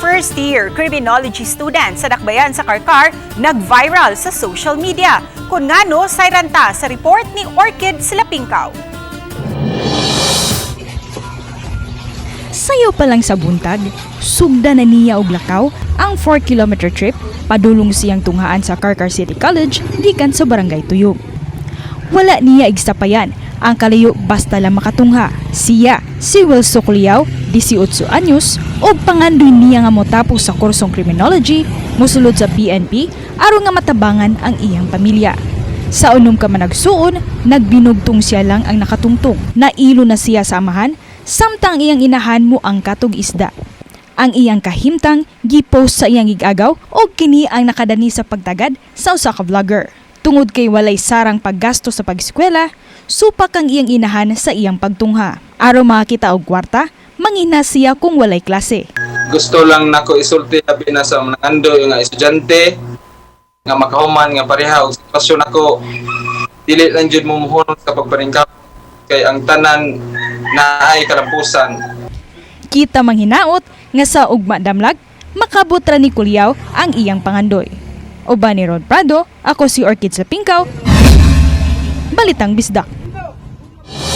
First year criminology student sa Dakbayan sa Carcar nag-viral sa social media. Kung ngano, sayran ta sa report ni Orchid Silapingkaw. Sayo pa lang sa buntag, sugda na niya og lakaw ang 4-kilometer trip padulong siyang tunghaan sa Carcar City College gikan sa Barangay Tuyog. Wala niya igsapayan ang kalayo basta lang makatungha. Siya, si Wilson Culiao, 18 anyos, ug pangandoy niya nga motapos sa kursong criminology, mosulod sa PNP aron nga matabangan ang iyang pamilya. Sa unom ka managsuon, nagbinugtong siya lang ang nakatungtong. Nailo na siya sa amahan, samtang iyang inahan mo ang katog isda. Ang iyang kahimtang gipost sa iyang igagaw og kini ang nakadani sa pagtagad sa usa ka vlogger. Tungod kay walay sarang paggasto sa pag-eskwela, supak ang iyang inahan sa iyang pagtungha. Aron makakita og kwarta, mangina siya kung walay klase. Gusto lang nako isulti labi na sa mga nangandoy nga estudyante nga makahuman nga pareha og sitwasyon nako, dili lang jud mo muhunong sa pagpaningkamot kay ang tanan naay kalampusan. Kita manghinaot nga sa ugma damlag, makabot ra ni Kulyaw ang iyang pangandoy. Uban ni Rod Prado, ako si Orchid Sapingkaw, Balitang Bisdak.